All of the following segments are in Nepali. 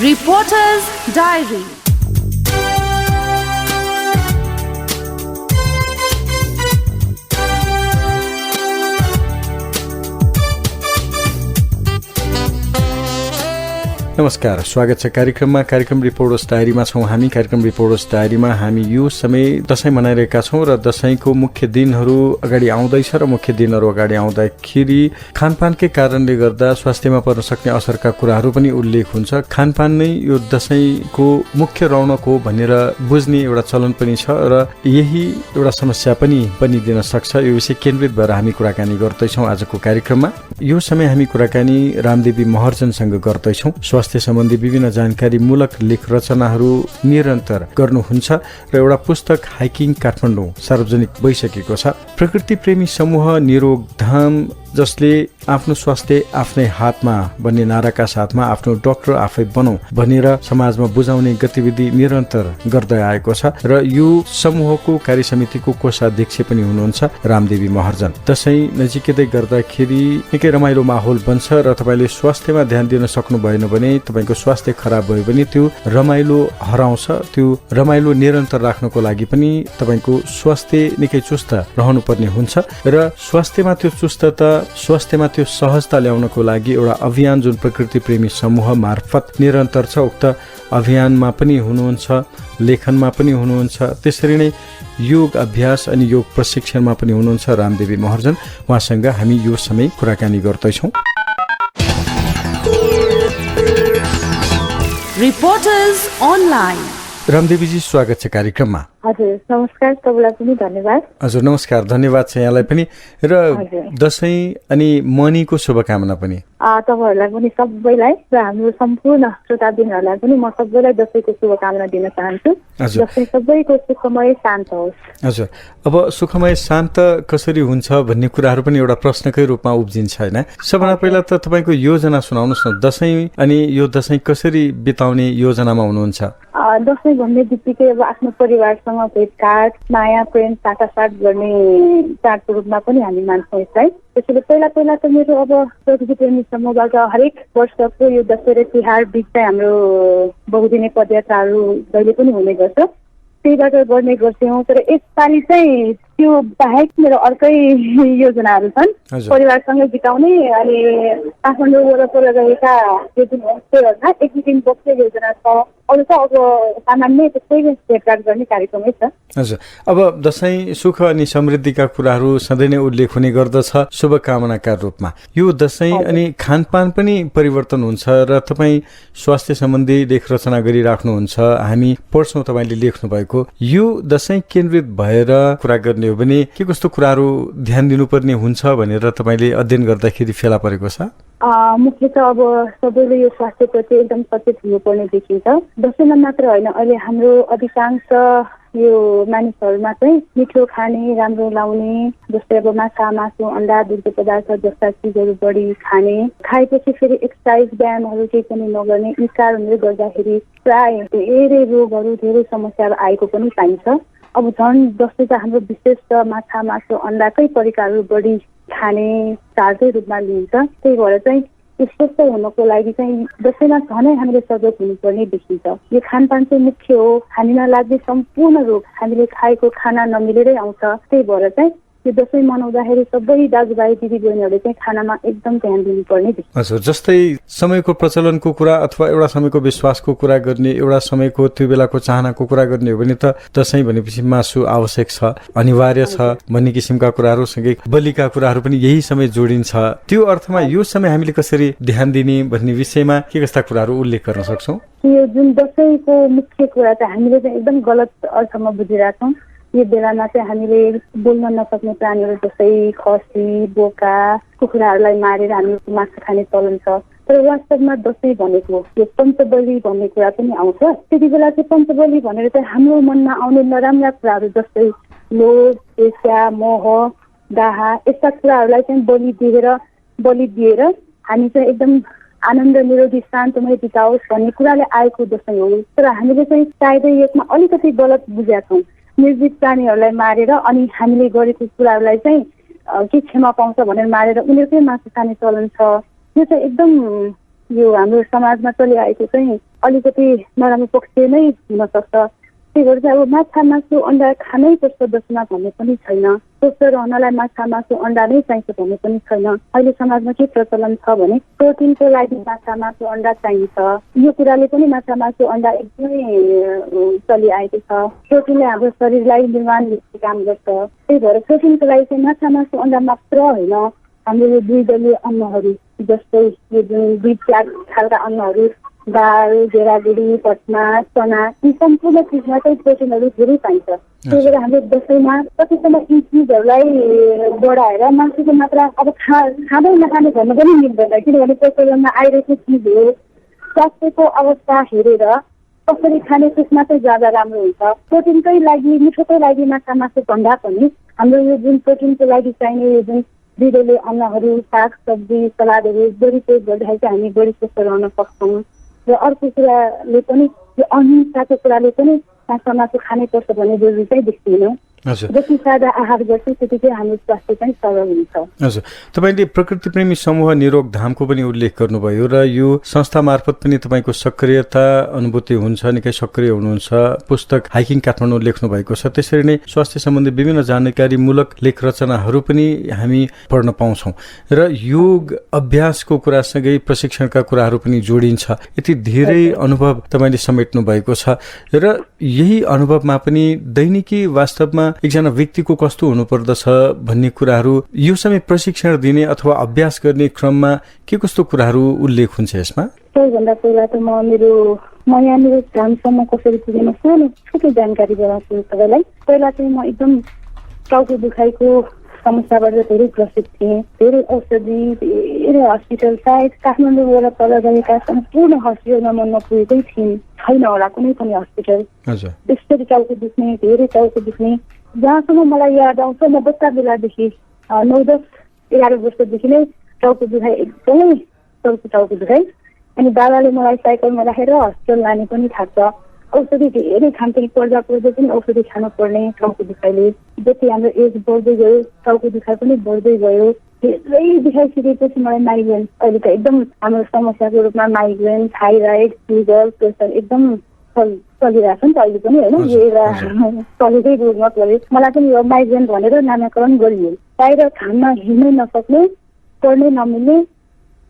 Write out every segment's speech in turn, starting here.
Reporter's Diary. नमस्कार, स्वागत छ कार्यक्रममा। कार्यक्रम रिपोर्टर्स डायरीमा छौँ हामी। कार्यक्रम रिपोर्टर्स डायरीमा हामी यो समय दशैं मनाइरहेका छौँ र दशैंको मुख्य दिनहरू अगाडि आउँदैछ र मुख्य दिनहरू अगाडि आउँदाखेरि खानपानकै कारणले गर्दा स्वास्थ्यमा पर्न सक्ने असरका कुराहरू पनि उल्लेख हुन्छ। खानपान नै यो दशैंको मुख्य रौनक हो भनेर बुझ्ने एउटा चलन पनि छ र यही एउटा समस्या पनि बनिदिन सक्छ। यो विषय केन्द्रित भएर हामी कुराकानी गर्दैछौँ आजको कार्यक्रममा। यो समय हामी कुराकानी रामदेवी महर्जनसँग गर्दैछौँ। स्वास्थ्य सम्बन्धी विभिन्न जानकारीमूलक लेख रचनाहरू निरन्तर गर्नुहुन्छ र एउटा पुस्तक हाइकिङ काठमाडौँ सार्वजनिक भइसकेको छ। प्रकृति प्रेमी समूह निरोग धाम, जसले आफ्नो स्वास्थ्य आफ्नै हातमा भन्ने नाराका साथमा आफ्नो डाक्टर आफै बनौ भनेर समाजमा बुझाउने गतिविधि निरन्तर गर्दै आएको छ र यो समूहको कार्यसमितिको कोषाध्यक्ष पनि हुनुहुन्छ रामदेवी महर्जन। दशैं नजिकै गर्दाखेरि निकै रमाइलो माहौल बन्छ र तपाईँले स्वास्थ्यमा ध्यान दिन सक्नु भएन भने तपाईँको स्वास्थ्य खराब भयो भने त्यो रमाइलो हराउँछ। त्यो रमाइलो निरन्तर राख्नको लागि पनि तपाईँको स्वास्थ्य निकै चुस्त रहनुपर्ने हुन्छ र स्वास्थ्यमा त्यो चुस्तता, स्वास्थ्यमा त्यो सहजता ल्याउनको लागि एउटा अभियान जुन प्रकृति प्रेमी समूह मार्फत निरन्तर छ। उक्त अभियानमा पनि हुनुहुन्छ, लेखनमा पनि हुनुहुन्छ, त्यसरी नै योग अभ्यास अनि योग प्रशिक्षणमा पनि हुनुहुन्छ रामदेवी महर्जन। उहाँसँग हामी यो समय कुराकानी गर्दैछौँ। Reporters Online. रामदेवीजी, स्वागत छ कार्यक्रममा। हजुर नमस्कार, तपाईँलाई पनि धन्यवाद। हजुर नमस्कार, धन्यवाद छ यहाँलाई पनि र दशैं अनि मनीको शुभकामना पनि तपाईँहरूलाई पनि सबैलाई र हाम्रो सम्पूर्ण श्रोताबिनहरूलाई पनि म सबैलाई दशैंको शुभकामना दिन चाहन्छु। दशैं सबैको सुखमय शान्त होस्। हजुर, अब सुखमय शान्त कसरी हुन्छ भन्ने कुराहरू पनि एउटा प्रश्नकै रूपमा उब्जिन्छ होइन? सबभन्दा पहिला त तपाईँको योजना सुनाउनुहोस् न। दशैं अनि यो दशैं कसरी बिताउने योजनामा हुनुहुन्छ? दशैं भन्ने बित्तिकै अब आफ्नो परिवारसँग भेटघाट, माया प्रेम साटासाट गर्ने चाडको रूपमा पनि हामी मान्छौँ यसलाई। त्यसैले पहिला त मेरो अब प्रकृति प्रेमी समूहबाट हरेक वर्षको यो दशैं र तिहार बिच चाहिँ हाम्रो बहुदिने पदयात्राहरू जहिले पनि हुने गर्छ। त्यहीबाट गर्ने गर्थ्यौँ। तर यसपालि चाहिँ त्यो बाहेक मेरो अर्कै योजनाहरू छन्। परिवारसँगै बिताउने अनि काठमाडौँ वरपर रहेका यो जुन होमस्टेहरूमा एक दिन बस्ने योजना छ। अरू त अब सामान्य त्यस्तै भेटघाट गर्ने कार्यक्रमै छ। हजुर, अब दशैं सुख अनि समृद्धिका कुराहरू सधैँ नै उल्लेख हुने गर्दछ शुभकामनाका रूपमा। यो दशैं अनि खानपान पनि परिवर्तन हुन्छ र तपाईँ स्वास्थ्य सम्बन्धी लेख रचना गरिराख्नुहुन्छ। हामी पढ्छौँ तपाईँले लेख्नु भएको। यो दशैं केन्द्रित भएर कुरा गर्ने हो भने के कस्तो कुराहरू ध्यान दिनुपर्ने हुन्छ भनेर तपाईँले अध्ययन गर्दाखेरि फेला परेको छ? मुख्यतः अब सबैले यो स्वास्थ्यप्रति एकदम सचेत हुनुपर्ने देखिन्छ। दशैंमा मात्र होइन, अहिले हाम्रो अधिकांश यो मानिसहरूमा चाहिँ मिठो खाने, राम्रो लाउने, जस्तै अब माछा, मासु, अन्डा, दुग्ध पदार्थ जस्ता चिजहरू बढी खाने, खाएपछि फेरि एक्सर्साइज व्यायामहरू केही पनि नगर्ने, यी कारणले गर्दाखेरि प्राय धेरै रोगहरू, धेरै समस्याहरू आएको पनि पाइन्छ। अब झन् जस्तै चाहिँ हाम्रो विशेष त माछा, मासु, अन्डाकै परिकारहरू बढी खाने चाडकै रूपमा लिइन्छ। त्यही भएर चाहिँ स्वस्थ हुनको लागि चाहिँ दशैंमा झनै हामीले सजग हुनुपर्ने देखिन्छ। यो खानपान चाहिँ मुख्य हो। हामीमा लाग्ने सम्पूर्ण रोग हामीले खाएको खाना नमिलेरै आउँछ। त्यही भएर चाहिँ यो दशैं मनाउँदाखेरि सबै दाजुभाइ दिदीबहिनीहरूले चाहिँ खानामा एकदम ध्यान दिनुपर्ने देखिन्छ। हजुर, जस्तै समयको प्रचलनको कुरा अथवा एउटा समयको विश्वासको कुरा गर्ने, एउटा समयको त्यो बेलाको चाहनाको कुरा गर्ने हो भने त दशैं भनेपछि मासु आवश्यक छ, अनिवार्य छ भन्ने किसिमका कुराहरूसँगै बलिका कुराहरू पनि यही समय जोडिन्छ। त्यो अर्थमा यो समय हामीले कसरी ध्यान दिने भन्ने विषयमा के कस्ता कुराहरू उल्लेख गर्न सक्छौँ? यो जुन दशैंको मुख्य कुरा चाहिँ हामीले चाहिँ एकदम गलत अर्थमा बुझिरहेछौँ। यो बेलामा चाहिँ हामीले बोल्न नसक्ने प्राणीहरू जस्तै खसी, बोका, कुखुराहरूलाई मारेर हामी मासु खाने चलन छ। तर वास्तवमा दशैं भनेको यो पञ्चबली भन्ने कुरा पनि आउँछ। त्यति बेला चाहिँ पञ्चबली भनेर चाहिँ हाम्रो मनमा आउने नराम्रा कुराहरू जस्तै लोभ, ईर्ष्या, मोह, दाहा यस्ता कुराहरूलाई चाहिँ बलि दिएर हामी चाहिँ एकदम आनन्द निरोगी शान्तमय बिताओस् भन्ने कुराले आएको दशैं हो। तर हामीले चाहिँ सायदै यसमा अलिकति गलत बुझेका छौँ। निर्जीव प्राणीहरूलाई मारेर अनि हामीले गरेको कुराहरूलाई चाहिँ के क्षमा पाउँछ भनेर मारेर उनीहरूकै मासु खाने चलन छ। यो चाहिँ एकदम यो हाम्रो समाजमा चलिआएको चाहिँ अलिकति नराम्रो पक्ष नै हुन सक्छ। त्यही भएर चाहिँ अब माछा मासु अन्डा खानै पर्छ जसमा भन्ने पनि छैन। स्वस्थ रहनलाई माछा मासु अन्डा नै चाहिन्छ भन्ने पनि छैन। अहिले समाजमा के प्रचलन छ भने प्रोटिनको लागि माछा मासु अन्डा चाहिन्छ। यो कुराले पनि माछा मासु अन्डा एकदमै चलिआएको छ। प्रोटिनले हाम्रो शरीरलाई निर्माण गर्ने काम गर्छ। त्यही भएर प्रोटिनको लागि चाहिँ माछा मासु अन्डा मात्र होइन, हाम्रो यो द्विदलीय अन्नहरू जस्तै यो जुन दुई चार खालका अन्नहरू दाल, गेडागुडी, पटमा, चना, यी सम्पूर्ण चिजमा चाहिँ प्रोटिनहरू धेरै पाइन्छ। त्यही भएर हाम्रो दसैँमा कतिसम्म यी चिजहरूलाई बढाएर मासुको मात्रा अब खाँदै नखाने भन्नु पनि मिल्दैन, किनभने प्रचलनमा आइरहेको चिज हो। स्वास्थ्यको अवस्था हेरेर कसरी खाने त्यसमा चाहिँ ज्यादा राम्रो हुन्छ। प्रोटिनकै लागि मिठोकै लागि माछा मासु भन्दा पनि हाम्रो यो जुन प्रोटिनको लागि चाहिने यो जुन द्विदलीय अन्नहरू, साग सब्जी, सलादहरू बढी प्रयोग गर्दाखेरि चाहिँ हामी बढी स्वस्थ रहन सक्छौँ। र अर्को कुराले पनि यो अहिंसाको कुराले पनि माछा मासु खानै पर्छ भन्ने जरुरी चाहिँ देख्दैनौँ। जति सादा आहार गर्छौँ त्यतिकै हाम्रो स्वास्थ्य चाहिँ सरल हुन्छ। हजुर, तपाईँले प्रकृति प्रेमी समूह निरोग धामको पनि उल्लेख गर्नुभयो र यो संस्था मार्फत पनि तपाईँको सक्रियता अनुभूति हुन्छ, निकै सक्रिय हुनुहुन्छ। पुस्तक हाइकिङ काठमाडौँ लेख्नु भएको छ। त्यसरी नै स्वास्थ्य सम्बन्धी विभिन्न जानकारीमूलक लेख रचनाहरू पनि हामी पढ्न पाउँछौँ र योग अभ्यासको कुरासँगै प्रशिक्षणका कुराहरू पनि जोडिन्छ। यति धेरै अनुभव तपाईँले समेट्नु भएको छ र यही अनुभवमा पनि दैनिकी वास्तवमा एकजना व्यक्तिको कस्तो हुनुपर्दछ भन्ने कुराहरू यो समय प्रशिक्षण दिने अथवा अभ्यास गर्ने क्रममा के कस्तो कुराहरू उल्लेख हुन्छ यसमा? सबैभन्दा पहिला त म यहाँनिर धामसम्म कसरी पुगेन सानो छोटो जानकारी गराउँछु तपाईँलाई। पहिला चाहिँ म एकदम टाउको दुखाइको समस्याबाट धेरै ग्रसित थिएँ। धेरै औषधि, धेरै हस्पिटल, सायद काठमाडौँबाट तल गएका सम्पूर्ण हस्पिटलमा म नपुगेकै थिएँ। छैन होला कुनै पनि हस्पिटल। त्यसरी टाउको दुख्ने, धेरै टाउको दुख्ने। जहाँसम्म मलाई याद आउँछ म बच्चा बेलादेखि 9-10-11 वर्षदेखि नै टाउको दुखाइ एकदमै टाउको दुखाइ। अनि बाबाले मलाई साइकलमा राखेर हस्पिटल लाने पनि थाहा छ। औषधि धेरै खान्थेँ, पर्दा पनि औषधि खानु पर्ने टाउको दुखाइले। जति हाम्रो एज बढ्दै गयो टाउको दुखाइ पनि बढ्दै गयो। धेरै दुखाइसकेपछि मलाई माइग्रेन, अहिले त एकदम हाम्रो समस्याको रूपमा माइग्रेन, थाइराइड, सुगर, प्रेसर एकदम चलिरहेको छ नि त अहिले पनि होइन। यो एउटा चलेकै रोगमा पऱ्यो। मलाई पनि यो माइग्रेन भनेर नामाकरण गरियो। बाहिर खाना हिँड्नै नसक्ने, पढ्नै नमिल्ने।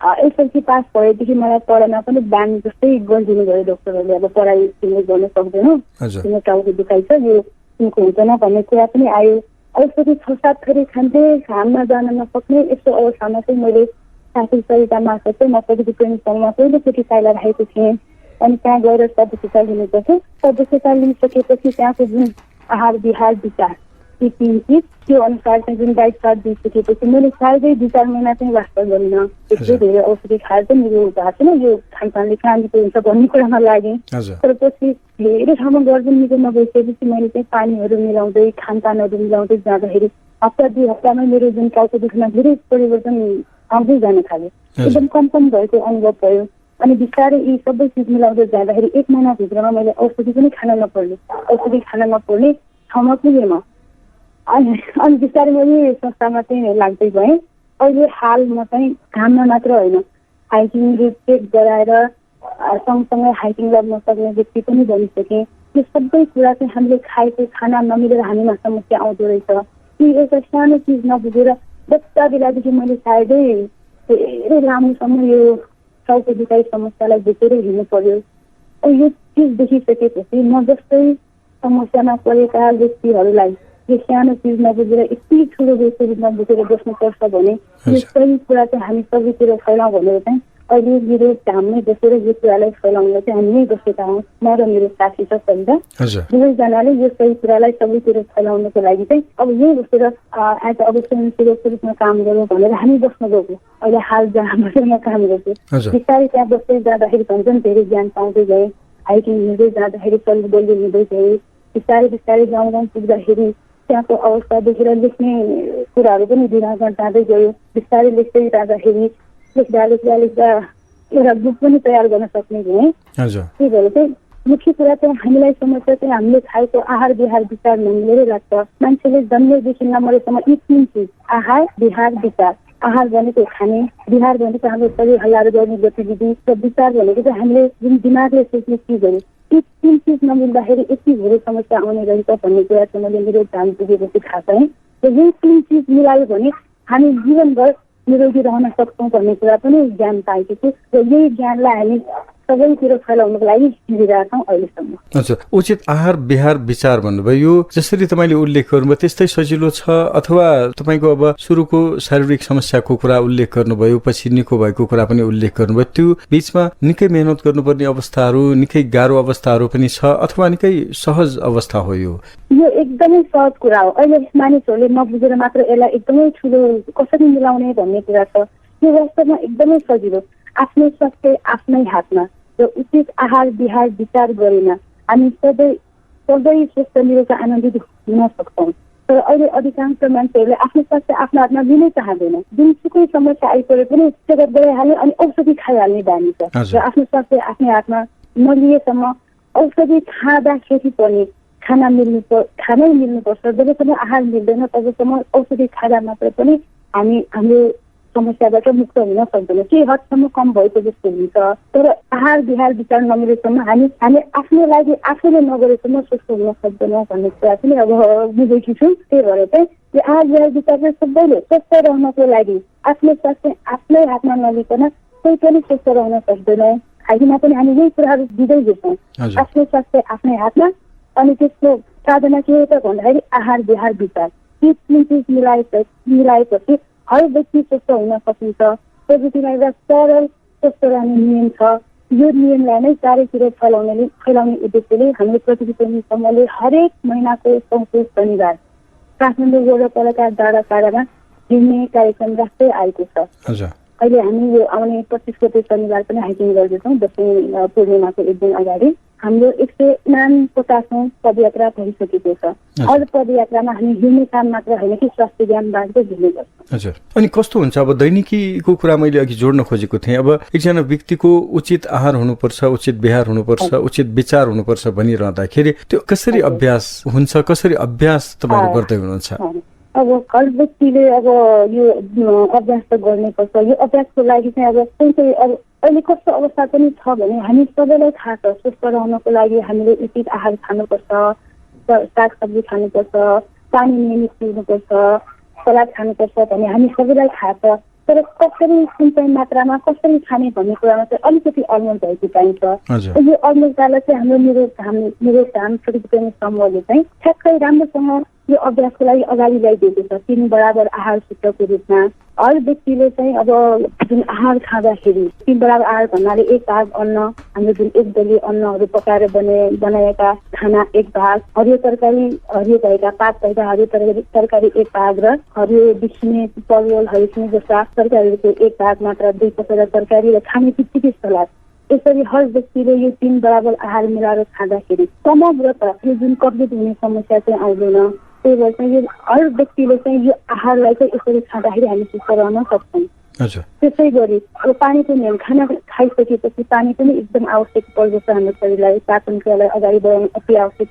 एसएलसी पास भएदेखि मलाई पढाइमा पनि ब्यान जस्तै गरिदिनु भयो डक्टरहरूले। अब पढाइ तिमीले गर्न सक्दैनौ, तिम्रो टाउको दुखाइ छ, यो तिमीको हुँदैन भन्ने कुरा पनि आयो। औषधि 6-7 थरी खान्थे, घाममा जान नसक्ने। यस्तो अवस्थामा चाहिँ मैले साथी सरिता मार्फत चाहिँ म प्रकृति प्रेमी समूहमा पहिलोचोटि पाइला राखेको थिएँ। अनि त्यहाँ गएर सदस्यता लिनुपर्छ। सदस्यता लिइसकेपछि त्यहाँको जुन आहार विहार विचार ती 3 चिज, त्यो अनुसार चाहिँ जुन डाइट चार्ट दिइसकेपछि मैले सायदै 2-4 महिना चाहिँ वास्ता गरिनँ। त्यति धेरै औषधि खाएर चाहिँ मेरो भएको छैन, यो खानपानले क्रान्तिको हुन्छ भन्ने कुरामा लागेँ। तर पछि धेरै ठाउँमा गर्दै निको नगइसकेपछि मैले चाहिँ पानीहरू मिलाउँदै, खानपानहरू मिलाउँदै जाँदाखेरि हप्ता 2 हप्तामै मेरो जुन टाउको दुख्न धेरै परिवर्तन आउँदै जान थाल्यो। एकदम कम भएको अनुभव भयो। अनि बिस्तारै यी सबै चिज मिलाउँदै जाँदाखेरि 1 महिनाभित्रमा मैले औषधि पनि खान नपर्ने ठाउँमा पुगेँ म। अनि बिस्तारै मैले संस्थामा चाहिँ लाग्दै गएँ। अहिले हाल म चाहिँ घाममा मात्र होइन, हाइकिङ रुट चेक गराएर सँगसँगै हाइकिङ गर्न सक्ने व्यक्ति पनि बनिसकेँ। यो सबै कुरा चाहिँ हामीले खाएको खाना नमिलेर हामीमा समस्या आउँदो रहेछ। यी एउटा सानो चिज नबुझेर बच्चा बेलादेखि मैले सायदै धेरै लामोसम्म यो टाउको दुखाइ समस्यालाई देखेर हिँड्नु पर्यो। यो चिज देखिसकेपछि म जस्तै समस्यामा परेका व्यक्तिहरूलाई यो सानो चिज नबुझेर यति ठुलो रूपमा बुझेर बस्नुपर्छ भने यो सही कुरा चाहिँ हामी सबैतिर फैलाउँ भनेर चाहिँ अहिले मेरो धाममै बसेर यो कुरालाई फैलाउन चाहिँ हामी नै बसेका हौँ। म र मेरो साथी छ सरिता, दुवैजनाले यो सही कुरालाई सबैतिर फैलाउनको लागि चाहिँ अब यही बसेर आज अब स्वयंसेवकको रूपमा काम गरौँ भनेर हामी बस्न गएको। अहिले हाल जहाँ बसेर म काम गर्छु। बिस्तारै त्यहाँ बस्दै जाँदाखेरि झन् धेरै ज्ञान पाउँदै गएँ। हाइकिङ हिँड्दै जाँदाखेरि चल्ली बल्ली हुँदै गएँ। बिस्तारै गाउँ पुग्दाखेरि त्यहाँको अवस्था देखेर लेख्ने कुराहरू पनि दिमागमा जाँदै गयो। बिस्तारै लेख्दै जाँदाखेरि लेख्दा एउटा बुक पनि तयार गर्न सक्ने भएँ। त्यही भएर चाहिँ मुख्य कुरा चाहिँ हामीलाई समस्या चाहिँ हामीले खाएको आहार विहार विचार नमिलेरै लाग्छ। मान्छेले जन्मेदेखि नमरेसम्म यी 3 चिज आहार विहार विचार आहार भनेको खाने, विहार भनेको हाम्रो शरीर हल्लाहरू गर्ने गतिविधि र विचार भनेको चाहिँ हामीले जुन दिमागले सोच्ने चिजहरू, ती तीन चिज नमिल्दाखेरि यति धेरै समस्या आउने रहेछ भन्ने कुरा चाहिँ मैले मेरो ध्यान पुगेपछि थाहा पाएँ। र यही तीन चिज मिलायो भने हामी जीवनभर निरोगी रहन सक्छौँ भन्ने कुरा पनि ज्ञान पाएको छु र यही ज्ञानलाई हामी सबैतिर फैलाउनको लागि हिँडिरहेका छौँ अहिलेसम्म। हजुर, उचित आहार विहार विचार भन्नुभयो, यो जसरी तपाईँले उल्लेख गर्नुभयो त्यस्तै सजिलो छ अथवा तपाईँको अब सुरुको शारीरिक समस्याको कुरा उल्लेख गर्नुभयो, पछि निको भएको कुरा पनि उल्लेख गर्नुभयो, त्यो बीचमा निकै मेहनत गर्नुपर्ने अवस्थाहरू, निकै गाह्रो अवस्थाहरू पनि छ अथवा निकै सहज अवस्था हो? यो एकदमै सहज कुरा हो। अहिले मानिसहरूले नबुझेर मात्र यसलाई एकदमै ठुलो कसरी मिलाउने भन्ने कुरा छ। यो वास्तवमा एकदमै सजिलो। आफ्नो स्वास्थ्य आफ्नै हातमा र उचित आहार विहार विचार गरेन हामी सधैँ स्वस्थ निरोग आनन्दित हुन सक्छौँ। तर अहिले अधिकांश मान्छेहरूले आफ्नो स्वास्थ्य आफ्नो हातमा लिनै चाहँदैन। जुनसुकै समस्या आइपरे पनि सेवा गइहाल्ने अनि औषधि खाइहाल्ने बानी छ र आफ्नो स्वास्थ्य आफ्नै हातमा नलिएसम्म औषधि खाँदाखेरि पनि खानै मिल्नुपर्छ। जबसम्म आहार मिल्दैन तबसम्म औषधि खाँदा मात्र पनि हाम्रो समस्याबाट मुक्त हुन सक्दैन, केही हदसम्म कम भएको जस्तो हुन्छ। तर आहार विहार विचार नमिलेसम्म हामी आफ्नो लागि आफूले नगरेसम्म स्वस्थ हुन सक्दैनौँ भन्ने कुरा पनि अब बुझेकी छु। त्यही भएर चाहिँ यो आहार विहार विचार चाहिँ सबैले स्वस्थ रहनको लागि आफ्नो स्वास्थ्य आफ्नै हातमा नलिकन कोही पनि स्वस्थ रहन सक्दैनौँ। खाइदिमा पनि हामी यही कुराहरू दिँदै हिँड्छौँ, आफ्नो स्वास्थ्य आफ्नै हातमा। अनि त्यसको साधना के हो त भन्दाखेरि आहार विहार विचार, ती तीन चिज मिलाएपछि हर व्यक्ति स्वस्थ हुन सकिन्छ। प्रकृतिमा एउटा सरल स्वस्थ रहने नियम छ। यो नियमलाई नै चारैतिर फैलाउने उद्देश्यले हाम्रो प्रकृति समूहले हरेक महिनाको चौथो शनिबार काठमाडौँ वरपरका डाँडाकाँडामा हिँड्ने कार्यक्रम राख्दै आएको छ। अहिले हामी यो आउने 25 गते शनिबार पनि हाइकिङ गर्दैछौँ। दशैं पूर्णिमाको एक दिन अगाडि हाम्रो 149औं पदयात्रा भइसकेको छ। हर पदयात्रामा हामी हिँड्ने काम मात्र होइन कि स्वास्थ्य ज्ञान बाँड्दै हिँड्ने गर्छौँ। हजुर, अनि कस्तो हुन्छ अब दैनिकीको कुरा मैले अघि जोड्न खोजेको थिएँ। अब एकजना व्यक्तिको उचित आहार हुनुपर्छ, उचित विहार हुनुपर्छ, उचित विचार हुनुपर्छ भनिरहँदाखेरि त्यो कसरी अभ्यास हुन्छ, कसरी अभ्यास तपाईँहरू गर्दै हुनुहुन्छ? अब हर व्यक्तिले अब यो अभ्यास त गर्नै पर्छ। यो अभ्यासको लागि चाहिँ अब अब अहिले कस्तो अवस्था पनि छ भने हामी सबैलाई थाहा छ स्वस्थ रहनको लागि हामीले उचित आहार खानुपर्छ, सागसब्जी खानुपर्छ, पानी नियमित पिउनुपर्छ, सलाद खानुपर्छ भन्ने हामी सबैलाई थाहा छ। तर कसरी कुन चाहिँ मात्रामा कसरी खाने भन्ने कुरामा चाहिँ अलिकति अलमल भएको पाइन्छ। यो अलमलतालाई चाहिँ हाम्रो निरोगधाम प्रकृति समूहले चाहिँ ठ्याक्कै राम्रोसँग यो अभ्यासको लागि अगाडि ल्याइदिएको छ। 3 बराबर आहार सूत्रको रूपमा हर व्यक्तिले चाहिँ अब जुन आहार खाँदाखेरि 3 बराबर आहार भन्नाले 1 भाग अन्न, हाम्रो जुन एकदलीय अन्नहरू पकाएर बनाएका खाना 1 भाग, हरियो भएका पात भएका हरियो तरकारी 1 भाग र हरियो बिछिने परिवल हरिसिने जस्ता तरकारीहरूको 1 भाग मात्र, 2 पसरा तरकारी र खाने बित्तिकै सलाद। यसरी हर व्यक्तिले यो 3 बराबर आहार मिलाएर खाँदाखेरि समग्र त यो जुन कब्जियत हुने समस्या चाहिँ आउँदैन। त्यही भएर चाहिँ यो हर व्यक्तिले चाहिँ यो आहारलाई चाहिँ यसरी खाँदाखेरि हामी सुस्थ रहन सक्छौँ। त्यसै गरी अब पानीको नियम, खाना खाइसकेपछि पानी पनि एकदम आवश्यक पर्दछ हाम्रो शरीरलाई, पाचन क्रियालाई अगाडि बढाउन अति आवश्यक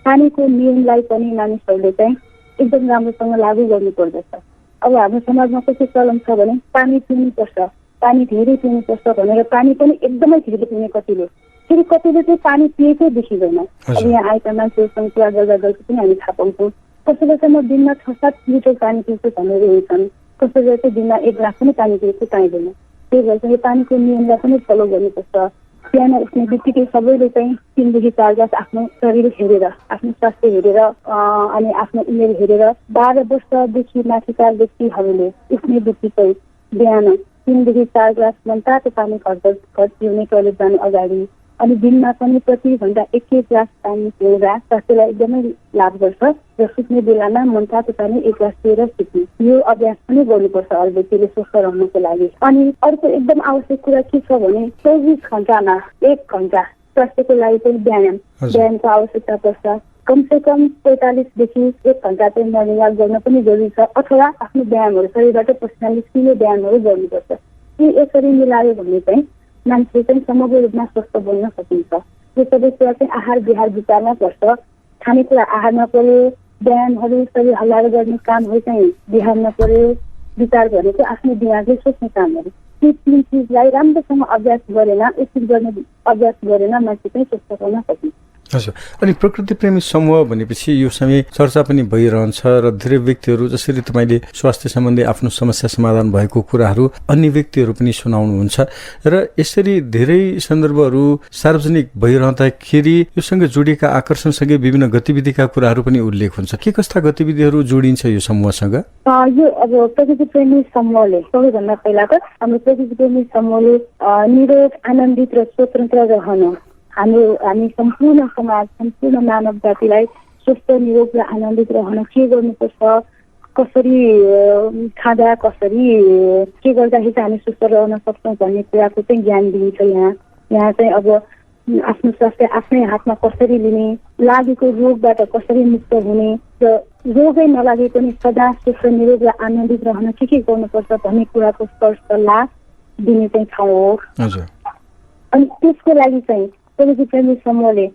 पानीको नियमलाई पनि मानिसहरूले चाहिँ एकदम राम्रोसँग लागू गर्नु पर्दछ। अब हाम्रो समाजमा कस्तो चलन छ भने पानी पिउनुपर्छ, पानी धेरै पिउनुपर्छ भनेर पानी पनि एकदमै धेरै पिउने कतिले, फेरि कतिले चाहिँ पानी पिएकै देखिँदैन। अब यहाँ आएका मान्छेहरूसँग कुरा गर्दा पनि हामी थाहा पाउँछौँ। कसैले चाहिँ म दिनमा 6-7 लिटर पानी पिउँछु भनेर हिँड्छन्, कसैले चाहिँ दिनमा 1 ग्लास पनि पानी पिएको पाइँदैन। त्यही भएर चाहिँ यो पानीको नियमलाई पनि फलो गर्नुपर्छ। बिहान उठ्ने बित्तिकै सबैले चाहिँ 3 देखि 4 ग्लास आफ्नो शरीर हेरेर, आफ्नो स्वास्थ्य हेरेर अनि आफ्नो उमेर हेरेर 12 वर्षदेखि माथिका व्यक्तिहरूले उठ्ने बित्तिकै बिहान 3 देखि 4 ग्लास मनतातो पानी घर पिउने टोयलेट जानु अगाडि, अनि दिनमा पनि प्रति घण्टा 1 ग्लास पानी पिउँदा स्वास्थ्यलाई एकदमै लाभ गर्छ र सुत्ने बेलामा मनतातो पानी 1 ग्लास पिएर सुत्ने, यो अभ्यास पनि गर्नुपर्छ हर व्यक्तिले स्वस्थ रहनको लागि। अनि अर्को एकदम आवश्यक कुरा के छ भने 24 घण्टामा 1 घण्टा स्वास्थ्यको लागि चाहिँ व्यायामको आवश्यकता पर्छ। कमसे कम 45 देखि 1 घण्टा चाहिँ मर्निङ वाक गर्न पनि जरुरी छ, अथवा आफ्नो व्यायामहरू शरीरबाट पसिना निस्किने व्यायामहरू गर्नुपर्छ। यसरी मिलायो भने चाहिँ मान्छे चाहिँ समग्र रूपमा स्वस्थ बन्न सकिन्छ। यो सबै कुरा चाहिँ आहार विहार विचारमा पर्छ। खानेकुरा आहारमा पर्यो, व्यायामहरू शरीर हल्लाएर गर्ने कामहरू चाहिँ बिहारमा पर्यो, विचार भनेको आफ्नो दिमागले सोच्ने कामहरू। ती 3 चिजलाई राम्रोसँग अभ्यास गरेन, एकचोटि गर्ने अभ्यास गरेन मान्छे चाहिँ स्वस्थ रहन सकिन्छ। हजुर। अनि प्रकृति प्रेमी समूह भनेपछि यो समय चर्चा पनि भइरहन्छ र धेरै व्यक्तिहरू जसरी तपाईँले स्वास्थ्य सम्बन्धी आफ्नो समस्या समाधान भएको कुराहरू अन्य व्यक्तिहरू पनि सुनाउनुहुन्छ र यसरी धेरै सन्दर्भहरू सार्वजनिक भइरहँदाखेरि योसँग जोडिएका आकर्षणसँगै विभिन्न गतिविधिका कुराहरू पनि उल्लेख हुन्छ। के कस्ता गतिविधिहरू जोडिन्छ यो समूहसँग? यो अब प्रकृति प्रेमी समूहले सबैभन्दा पहिला त हाम्रो प्रकृति प्रेमी समूहले निरोग, आनन्दित र स्वतन्त्र रहन हामी सम्पूर्ण समाज, सम्पूर्ण मानव जातिलाई स्वस्थ, निरोग र आनन्दित रहन के गर्नुपर्छ, कसरी खाँदा, कसरी के गर्दाखेरि चाहिँ हामी स्वस्थ रहन सक्छौँ भन्ने कुराको चाहिँ ज्ञान दिन्छ। यहाँ चाहिँ अब आफ्नो स्वास्थ्य आफ्नै हातमा कसरी लिने, लागेको रोगबाट कसरी मुक्त हुने र रोगै नलागे पनि सदा स्वस्थ, निरोग र आनन्दित रहन के गर्नुपर्छ भन्ने कुराको सल्लाह दिने चाहिँ ठाउँ हो। अनि त्यसको लागि चाहिँ प्रकृति प्रेमी समूहले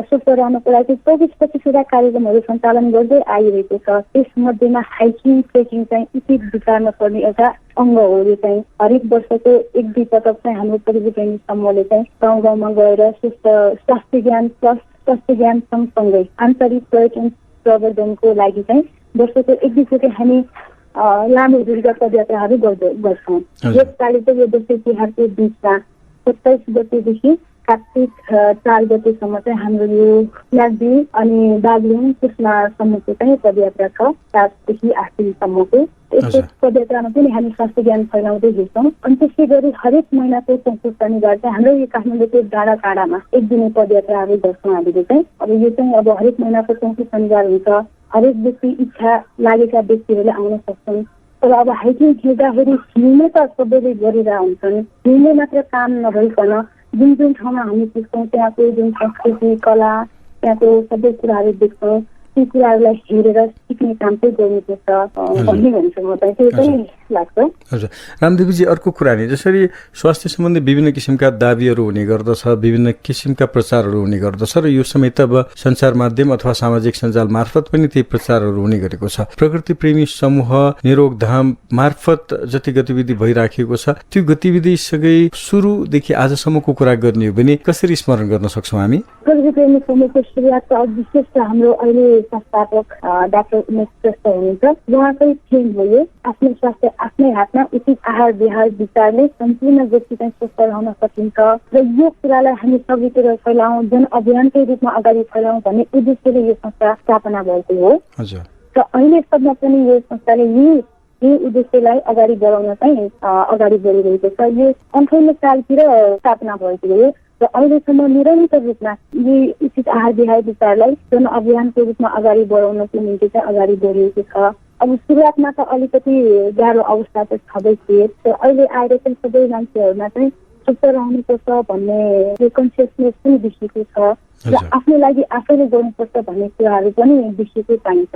स्वस्थ रहनको लागि 24-25 कार्यक्रमहरू सञ्चालन गर्दै आइरहेको छ। त्यसमध्येमा हाइकिङ, ट्रेकिङ चाहिँ उचित विचारमा पर्ने एउटा अङ्ग हो। यो चाहिँ हरेक वर्षको 1-2 पटक चाहिँ हाम्रो प्रकृति प्रेमी समूहले चाहिँ गाउँ गाउँमा गएर स्वास्थ्य ज्ञान सँगसँगै आन्तरिक पर्यटन प्रवर्धनको लागि चाहिँ वर्षको 1-2 चोटि हामी लामो दूरीका पदयात्राहरू गर्छौँ। यसपालि चाहिँ यो दसैँ तिहारको बिचमा 27 गतेदेखि कार्तिक 4 गतेसम्म चाहिँ हाम्रो यो म्याग्दी अनि बागलुङ कुस्मासम्मको चाहिँ पदयात्रा छ। 7 देखि 8 दिनसम्मको यस्तो पदयात्रामा पनि हामी स्वास्थ्य ज्ञान फैलाउँदै हिँड्छौँ। अनि त्यसै गरी हरेक महिनाको चौथो शनिबार चाहिँ हाम्रो यो काठमाडौँको डाँडाकाँडामा 1 दिने पदयात्राहरू गर्छौँ हामीले चाहिँ। अब यो चाहिँ अब हरेक महिनाको चौथो शनिबार हुन्छ। हरेक व्यक्ति इच्छा लागेका व्यक्तिहरूले आउन सक्छन्। तर अब हाइकिङ हिँड्दाखेरि हिँड्ने त सबैले गरेर हुन्छन्, हिँड्ने मात्र काम नभइकन जुन ठाउँमा हामी पुग्छौँ त्यहाँको जुन संस्कृति, कला, त्यहाँको सबै कुराहरू देख्छौँ, ती कुराहरूलाई हेरेर सिक्ने काम चाहिँ गर्नुपर्छ भन्ने भन्छु म चाहिँ। त्यो चाहिँ लाग्छ। हजुर। रामदेवीजी, अर्को कुरा नि जसरी स्वास्थ्य सम्बन्धी विभिन्न किसिमका दाबीहरू हुने गर्दछ, विभिन्न किसिमका प्रचारहरू हुने गर्दछ र यो समय त अब सञ्चार माध्यम अथवा सामाजिक सञ्जाल मार्फत पनि त्यही प्रचारहरू हुने गरेको छ। प्रकृति प्रेमी समूह निरोग धाम मार्फत जति गतिविधि भइराखेको छ त्यो गतिविधिसँगै सुरुदेखि आजसम्मको कुरा गर्ने हो भने कसरी स्मरण गर्न सक्छौँ हामी? प्रकृति प्रेमी समूहको सुरुवात त विशेष हाम्रो अहिले संस्थापक डाक्टर उमेश श्रेष्ठ हुनुहुन्छ। उहाँकै थीम हो यो, आफ्नो स्वास्थ्य आफ्नै हातमा, उचित आहार विहार विचारले सम्पूर्ण व्यक्ति चाहिँ स्वस्थ रहन सकिन्छ र यो कुरालाई हामी सबैतिर फैलाउँ, जन अभियानकै रूपमा अगाडि फैलाउँ भन्ने उद्देश्यले यो संस्था स्थापना भएको हो। र अहिलेसम्म पनि यो संस्थाले यही उद्देश्यलाई अगाडि बढाउन चाहिँ अगाडि बढिरहेको छ। यो 98 सालतिर स्थापना भएको हो र अहिलेसम्म निरन्तर रूपमा यी उचित आहार विहार विचारलाई जन अभियानको रूपमा अगाडि बढाउनको निम्ति चाहिँ अगाडि बढिएको छ। अब सुरुवातमा त अलिकति गाह्रो अवस्था त छँदै थियो, तर अहिले आएर चाहिँ सबै मान्छेहरूमा चाहिँ स्वस्थ रहनुपर्छ भन्ने कन्सियसनेस पनि देखिएको छ र आफ्नो लागि आफैले गर्नुपर्छ भन्ने कुराहरू पनि देखिएको पाइन्छ।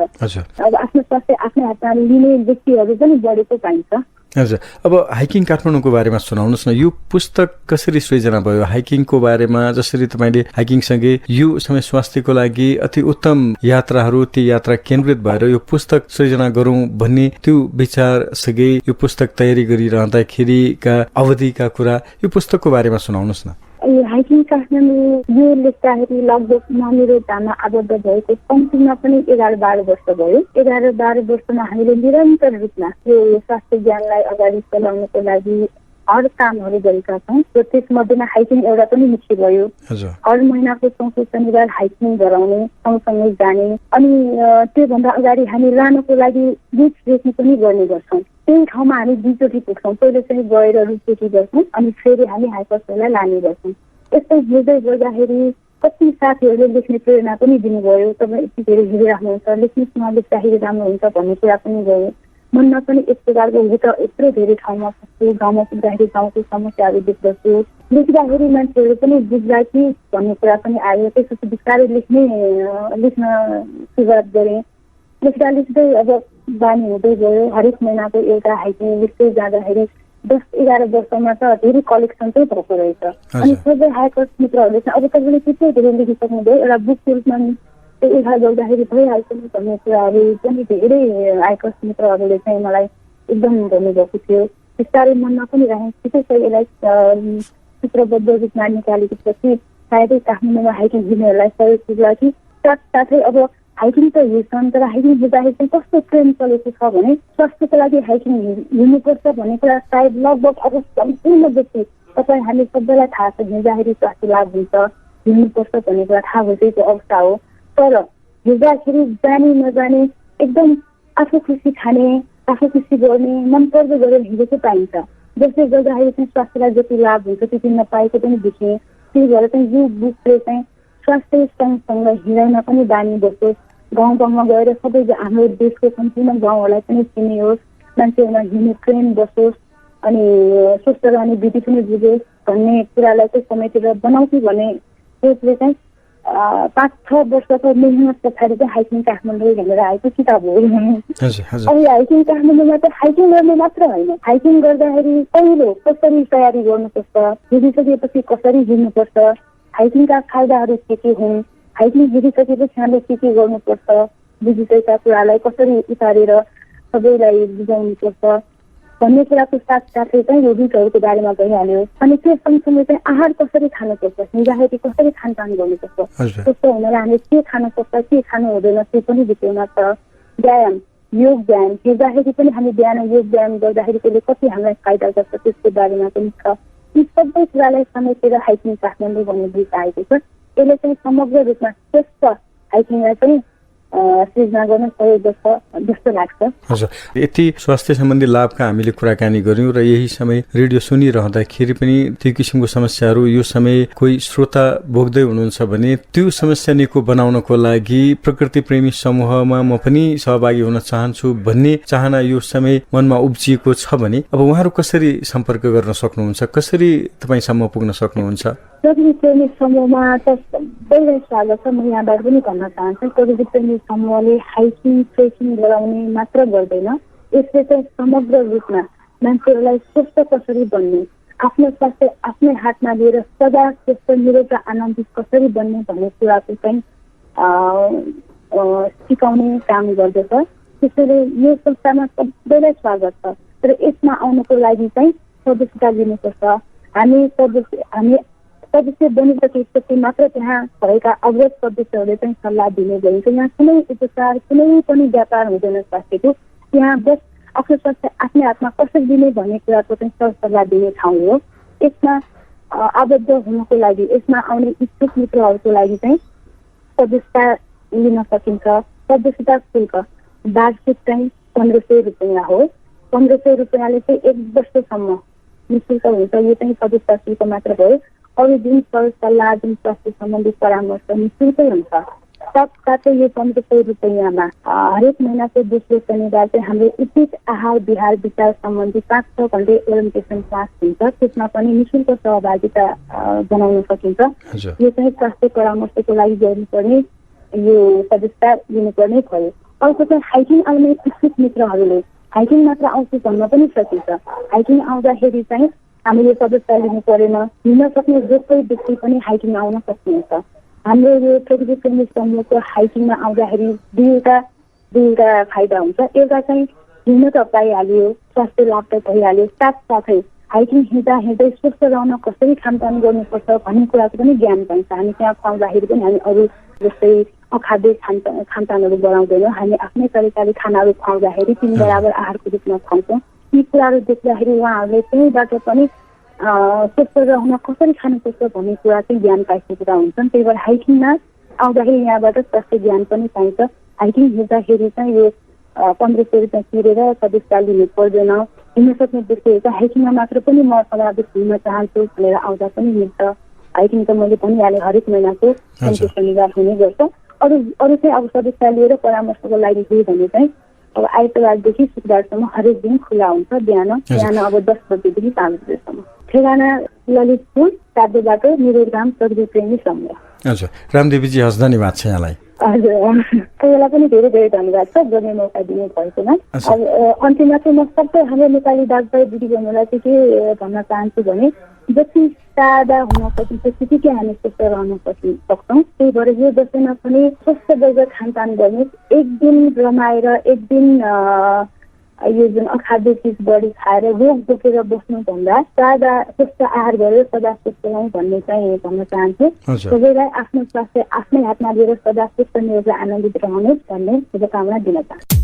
अब आफ्नो स्वास्थ्य आफ्नै हातमा लिने व्यक्तिहरू पनि बढेको पाइन्छ। हजुर। अब हाइकिङ काठमाडौँको बारेमा सुनाउनुहोस् न। यो पुस्तक कसरी सृजना भयो? हाइकिङको बारेमा जसरी तपाईँले हाइकिङसँगै यो समय स्वास्थ्यको लागि अति उत्तम यात्राहरू, ती यात्रा केन्द्रित भएर यो पुस्तक सृजना गरौँ भन्ने त्यो विचारसँगै यो पुस्तक तयारी गरिरहँदाखेरिका अवधिका कुरा, यो पुस्तकको बारेमा सुनाउनुहोस् न। हाइकिङ काठमाडौँ यो लेख्दाखेरि लगभग मेरो धाममा आबद्ध भएको कम्तीमा पनि 11-12 वर्ष भयो। 11-12 वर्षमा हामीले निरन्तर रूपमा यो स्वास्थ्य ज्ञानलाई अगाडि चलाउनको लागि हर कामहरू गरेका छौँ र त्यसमध्येमा हाइकिङ एउटा पनि मुख्य भयो। हर महिनाको चौथो शनिबार हाइकिङ गराउने, सँगसँगै जाने, अनि त्योभन्दा अगाडि हामी लानको लागि रुट ट्रेकिङ पनि गर्ने गर्छौँ। त्यही ठाउँमा हामी 2 चोटि पुग्छौँ। पहिले चाहिँ गएर रुट ट्रेकिङ गर्छौँ अनि फेरि हामी हाइकर्सहरूलाई लाने गर्छौँ। यस्तै हिँड्दै गर्दाखेरि कति साथीहरूले लेख्ने प्रेरणा पनि दिनुभयो, तपाईँ यति धेरै हिँडिराख्नुहुन्छ, लेख्नुसँग लेख्दाखेरि राम्रो हुन्छ भन्ने कुरा पनि गयो। मनमा पनि एक प्रकारको हो त यत्रो धेरै ठाउँमा पुग्छु, गाउँमा पुग्दाखेरि गाउँको समस्याहरू देख्दछु, लेख्दाखेरि मान्छेहरू पनि बुझ्ला कि भन्ने कुरा पनि आयो। त्यसपछि बिस्तारै लेख्न सुरुवात गरेँ। लेख्दै अब बानी हुँदै गयो। हरेक महिनाको एउटा हाइकिङ लेख्दै जाँदाखेरि 10-11 वर्षमा त धेरै कलेक्सन चाहिँ भएको रहेछ। अनि सबै हाइकर्स मित्रहरूले चाहिँ अब तपाईँले त्यति धेरै लेखिसक्नुभयो, एउटा बुकको रूपमा उठा गर्दाखेरि भइहाल्छ नि भन्ने कुराहरू पनि धेरै आइकस मित्रहरूले चाहिँ मलाई एकदम भन्नुभएको थियो। बिस्तारै मनमा पनि राखेँ ठिकै छ, यसलाई सूत्रबद्ध रूपमा निकालेपछि सायदै काठमाडौँमा हाइकिङ हिँड्नेहरूलाई सहयोग पुग्ला कि। साथसाथै अब हाइकिङ त हिँड्छन्, तर हाइकिङ हिँड्दाखेरि चाहिँ कस्तो ट्रेन्ड चलेको छ भने स्वास्थ्यको लागि हाइकिङ हिँड्नुपर्छ भन्ने कुरा सायद लगभग अब सम्पूर्ण व्यक्ति तपाईँ हामी सबैलाई थाहा छ, हिँड्दाखेरि स्वास्थ्य लाभ हुन्छ, हिँड्नुपर्छ भन्ने कुरा थाहा भइसकेको अवस्था हो। तर हिँड्दाखेरि जाने नजाने एकदम आफू खुसी खाने, आफू खुसी गर्ने, मनपर्दो गरेर हिँडेको पाइन्छ, जसले गर्दाखेरि चाहिँ स्वास्थ्यलाई जति लाभ हुन्छ त्यति नपाएको पनि देखेँ। त्यही भएर चाहिँ यो बुकले चाहिँ स्वास्थ्य सँगसँग हिँडाइमा पनि बानी बसोस्, गाउँ गाउँमा गएर सबै हाम्रो देशको सम्पूर्ण गाउँहरूलाई पनि चिनियोस्, मान्छेहरूमा हिँड्ने ट्रेन बसोस् अनि स्वस्थ रहने विधि पनि बुझोस् भन्ने कुरालाई चाहिँ समेटेर बनाउँछु भन्ने सोचले चाहिँ 5-6 वर्षको मेहनत पछाडि चाहिँ हाइकिङ काठमाडौँ भनेर आएको किताब हो। अब हाइकिङ काठमाडौँमा चाहिँ हाइकिङ गर्ने मात्र होइन, हाइकिङ गर्दाखेरि पहिलो कसरी तयारी गर्नुपर्छ, हिँडिसकेपछि कसरी हिँड्नुपर्छ, हाइकिङका फाइदाहरू के हुन्, हाइकिङ हिँडिसकेपछि हामीले के गर्नुपर्छ, बुझिसकेका कुरालाई कसरी उतारेर सबैलाई बुझाउनुपर्छ भन्ने कुराको साथसाथै चाहिँ यो रुटहरूको बारेमा भइहाल्यो। अनि त्यो सँगसँगै चाहिँ आहार कसरी खानुपर्छ, हिँड्दाखेरि कसरी खानपान गर्नुपर्छ, त्यस्तो हुनाले हामीले के खानुपर्छ के खानु हुँदैन त्यो पनि विषयमा छ। व्यायाम, योग व्यायाम, हिँड्दाखेरि पनि हामी बिहान योग व्यायाम गर्दाखेरि त्यसले कति हामीलाई फाइदा गर्छ त्यसको बारेमा पनि छ। यी सबै कुरालाई समेटेर हाइकिङ काठमाडौँ भन्ने बुक आएको छ। यसले चाहिँ समग्र रूपमा श्रेष्ठ हाइकिङलाई चाहिँ सृजना गर्न सहयोग गर्छ जस्तो लाग्छ। हजुर, यति स्वास्थ्य सम्बन्धी लाभका हामीले कुराकानी गर्यौँ र यही समय रेडियो सुनिरहँदाखेरि पनि त्यो किसिमको समस्याहरू यो समय कोही श्रोता भोग्दै हुनुहुन्छ भने त्यो समस्या निको बनाउनको लागि प्रकृति प्रेमी समूहमा म पनि सहभागी हुन चाहन्छु भन्ने चाहना यो समय मनमा उब्जिएको छ भने अब उहाँहरू कसरी सम्पर्क गर्न सक्नुहुन्छ, कसरी तपाईँसम्म पुग्न सक्नुहुन्छ? प्रकृति प्रेमी समूहमा त सबैलाई स्वागत छ। म यहाँबाट पनि भन्न चाहन्छु, प्रकृति प्रेमी समूहले हाइकिङ ट्रेकिङ गराउने मात्र गर्दैन, यसले चाहिँ समग्र रूपमा मान्छेहरूलाई स्वस्थ कसरी बन्ने, आफ्नो स्वास्थ्य आफ्नै हातमा लिएर सदा स्वस्थ निरोग र आनन्दित कसरी बन्ने भन्ने कुराको चाहिँ सिकाउने काम गर्दछ। त्यसैले यो संस्थामा सबैलाई स्वागत छ। तर यसमा आउनको लागि चाहिँ सदस्यता लिनुपर्छ। हामी सदस्य बनिसकेपछि मात्र त्यहाँ भएका अवगत सदस्यहरूले चाहिँ सल्लाह दिने गरिन्छ। यहाँ कुनै उपचार कुनै पनि व्यापार हुँदैन स्वास्थ्यको, यहाँ बस आफ्नो स्वास्थ्य आफ्नै हातमा कसरी दिने भन्ने कुराको चाहिँ सरसल्लाह दिने ठाउँ हो। यसमा आबद्ध हुनको लागि, यसमा आउने इच्छुक मित्रहरूको लागि चाहिँ सदस्यता लिन सकिन्छ। सदस्यता शुल्क वार्षिक चाहिँ 1500 रुपियाँ हो। 1500 रुपियाँले चाहिँ 1 वर्षसम्म निःशुल्क हुन्छ। यो चाहिँ सदस्यता शुल्क मात्र भयो। अरू जुन सरसल्लाह जुन स्वास्थ्य सम्बन्धी परामर्श निःशुल्कै हुन्छ। साथसाथै यो 1500 रुपियाँमा हरेक महिनाको दोस्रो शनिबार चाहिँ हाम्रो उचित आहार विहार विचार सम्बन्धी 5-6 घन्टे ओरिएन्टेसन क्लास हुन्छ। त्यसमा पनि निःशुल्क सहभागिता बनाउन सकिन्छ। यो चाहिँ स्वास्थ्य परामर्शको लागि गर्नुपर्ने यो सदस्यता लिनुपर्ने भयो। अर्को चाहिँ हाइकिङ आउने इच्छुक मित्रहरूले हाइकिङ मात्र आउँछु भन्न पनि सकिन्छ। हाइकिङ आउँदाखेरि चाहिँ हामीले सदस्यता लिनु परेन, हिँड्न सक्ने जो कोही व्यक्ति पनि हाइकिङ आउन सक्नुहुन्छ। हाम्रो यो प्रकृति प्रेमी समूहको हाइकिङमा आउँदाखेरि दुईवटा फाइदा हुन्छ। एउटा चाहिँ हिँड्न त पाइहाल्यो, स्वास्थ्य लाभ त भइहाल्यो, साथसाथै हाइकिङ हिँड्दै स्वस्थ रहन कसरी खानपान गर्नुपर्छ भन्ने कुराको पनि ज्ञान पाइन्छ। हामी त्यहाँ खुवाउँदाखेरि पनि हामी अरू जस्तै अखाद्य खानपानहरू बनाउँदैनौँ, हामी आफ्नै तरिकाले खानाहरू खुवाउँदाखेरि 3 बराबर आहारको रूपमा खुवाउँछौँ। यी कुराहरू देख्दाखेरि उहाँहरूले त्यहीबाट पनि स्वस्थ रहन कसरी खानुपर्छ भन्ने कुरा चाहिँ ज्ञान पाइसकेका हुन्छन्। त्यही भएर हाइकिङमा आउँदाखेरि यहाँबाट स्वास्थ्य ज्ञान पनि पाइन्छ। हाइकिङ हिँड्दाखेरि चाहिँ यो 1500 रुपियाँ तिरेर सदस्यता लिनु पर्दैन। हिँड्न सक्ने व्यक्तिहरू चाहिँ हाइकिङमा मात्र पनि म समावेश हुन चाहन्छु भनेर आउँदा पनि मिल्छ। हाइकिङ त मैले भनिहालेँ हरेक महिनाको शनिबार हुने गर्छ। अरू चाहिँ अब सदस्यता लिएर परामर्शको लागि गयो भने चाहिँ अब आइतबारदेखि शुक्रबारसम्म हरेक दिन खुला हुन्छ। बिहान अब 10 बजेदेखि 5 बजेसम्म। ठेगाना ललितपुर 7 बाटो निरोधधाम प्रकृति प्रेमी समूह। हजुर, रामदेवीजी हस्, धन्यवाद छ यहाँलाई। हजुर, तपाईँलाई पनि धेरै धेरै धन्यवाद छ गर्ने मौका दिनु भएकोमा। अब अन्तिममा चाहिँ म सबै हाम्रो नेपाली दाजुभाइ दिदीबहिनीलाई चाहिँ के भन्न चाहन्छु भने जति सादा हुन सकिन्छ त्यतिकै हामी स्वस्थ रहन सक्छौँ। त्यही भएर यो दसैँमा पनि स्वस्थ वर्ग खानपान गर्ने, एक दिन रमाएर एक दिन यो जुन अखाद्य चिज बढी खाएर रोग बोकेर बस्नुभन्दा सादा स्वस्थ आहार गरेर सदा स्वस्थ रहौँ भन्ने चाहिँ भन्न चाहन्छु। सबैलाई आफ्नो स्वास्थ्य आफ्नै हातमा लिएर सदा स्वस्थ निरोग आनन्दित रहनुहोस् भन्ने शुभकामना दिन चाहन्छु।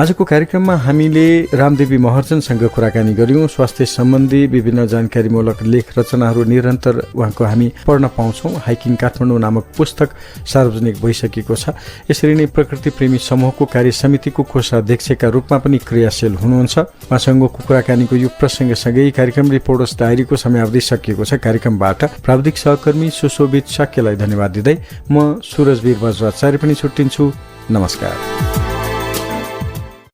आजको कार्यक्रममा हामीले रामदेवी महर्जनसँग कुराकानी गर्यौं। स्वास्थ्य सम्बन्धी विभिन्न जानकारीमूलक लेख रचनाहरू निरन्तर उहाँको हामी पढ्न पाउँछौं। हाइकिङ काठमाडौँ नामक पुस्तक सार्वजनिक भइसकेको छ। यसरी नै प्रकृति प्रेमी समूहको कार्य समितिको कोषाध्यक्षका रूपमा पनि क्रियाशील हुनुहुन्छ। उहाँसँगको कुराकानीको यो प्रसङ्गसँगै कार्यक्रम रिपोर्टर्स डायरीको समयावधि सकिएको छ। कार्यक्रमबाट प्राविधिक सहकर्मी सुशोभित शाक्यलाई धन्यवाद दिँदै म सूरजवीर बज्राचार्य पनि छुट्टिन्छु। नमस्कार।